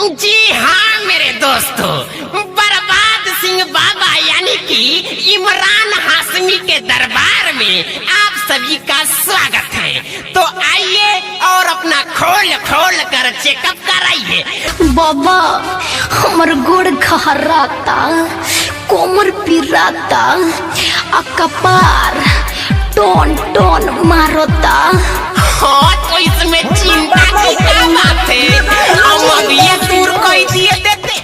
जी हाँ मेरे दोस्तों, बर्बाद सिंह बाबा यानी कि इमरान हाशमी के दरबार में आप सभी का स्वागत है। तो आइए और अपना खोल खोल कर चेकअप कराइए। बाबा हमर गोड़ घहराता, कोमर पिराता आ कपार टोन टोन मारता। हाँ तो इसमें चिंता की क्या बात है, हम अब ये दूर कोई दिए देते।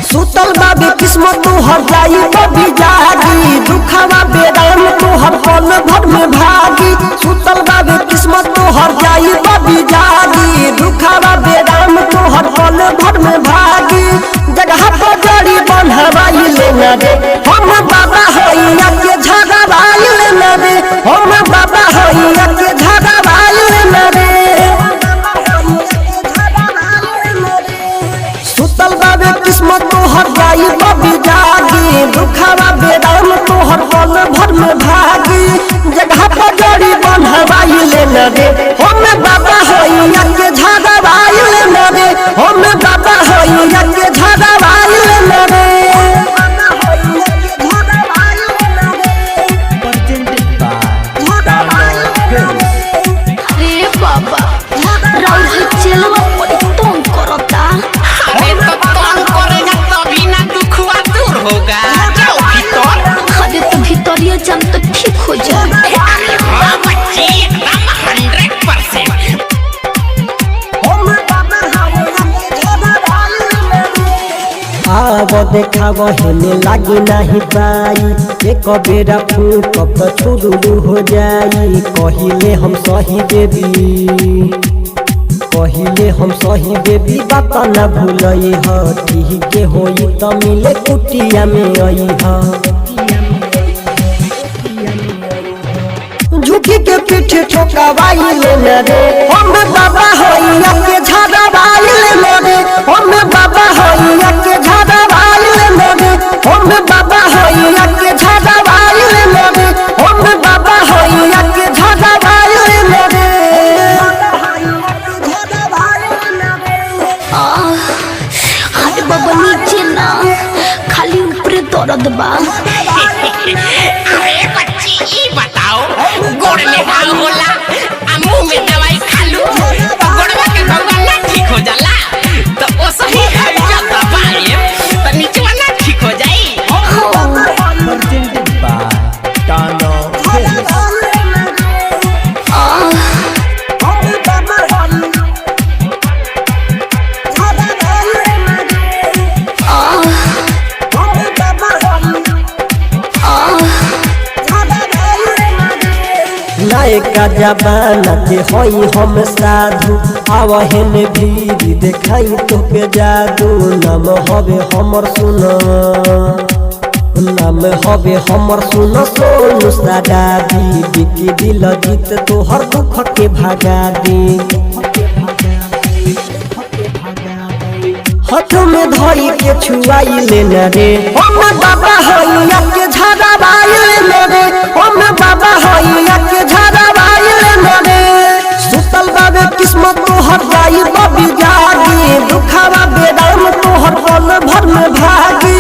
सुतल बाबे किस्मत तोहर जाई कभी जागी, दुखवा बेराम तोहर पल भर में भागी। सुतल बाबे किस्मत तोहर जाई कभी जागी, दुखवा बेराम तोहर पल भर में भागी। जगह पर जड़ी बन्हवाई लेना रे, हम बाबा होइया के झगड़ाई लेना रे, हम बाबा होइया के झगड़ाई लेना रे। सुतल बाबे किस्मत तोहर जाई बबी जागी, दुखवा बेराम तोहर पल भर में भागी। जगह पर जड़ी बन्हवाई लेना रे, हम बाबा होइया के झगड़ाई लेना रे, हम बाबा होइया के झगड़ाई लेना रे। अरे बाबा राउर चेलवा बड़ी तंग करता। अरे तो तंग करेगा तभी ना दुखवा दूर होगा। जाओ भीतर। अरे तो भीतरिया जाम तो ठीक हो जाए। अरे हाँ बच्ची, एकदम 100%। आब देखाब हेने लागी नाही पाई, एक बेरा फूकब त छुरुरु हो जाई। कहिले हम सही देबी, कहिले हम सही देबी, बात न भूलई ह। ठीक के होई त मिले कुटिया में आई ह। झुकी के पीठ ठोकवाई लेना रे, हम बाबा होइया के झगड़ाई लेना रे, हम बाबा होइया के झगड़ाई लेना रे, हम बाबा होइया के झगड़ाई लेना रे, हम बाबा होइया के झगड़ाई लेना रे। अरे बाबा नीचे ना, खाली ऊपरे दर्द बा। अरे बच्ची ई बताओ, गोड़ में घाव होला आ मुंह में दवाई खालू तो गोड़वा के घाव ना ठीक हो जाला? तो ओ सही है जब दवाई तो नीचवा ना ठीक हो जाई। नयका जमाना के हई हम साधु, आवहन भीरी देखाई तोके जादू। नाम हवे हमर सुन, नाम हवे हमर सुन सोनू सदाबी, बिकी दिल जीत तोहर दुख के भगा दी। हाथ में धरी के छुआई लेना रे, हम बाबा होइया के झगड़ाई लेना रे, हम बाबा होइया के झगड़ाई लेना रे। सुतल बाबे किस्मत तोहर जाई बबी जागी, दुखवा बेराम तोहर पल भर में भागी।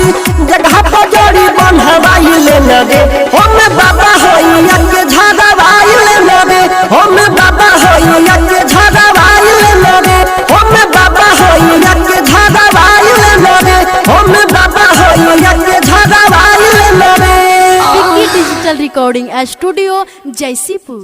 जगह पर जड़ी बन्हवाई लेना रे, हम बाबा होइया के झगड़ाई लेना रे, हम बाबा होइया के झगड़ाई लेना रे, हम बाबा होइया के झगड़ाई लेना रे, हम बाबा होइया के झगड़ाई लेना रे। Vicky digital recording studio Jaisipur.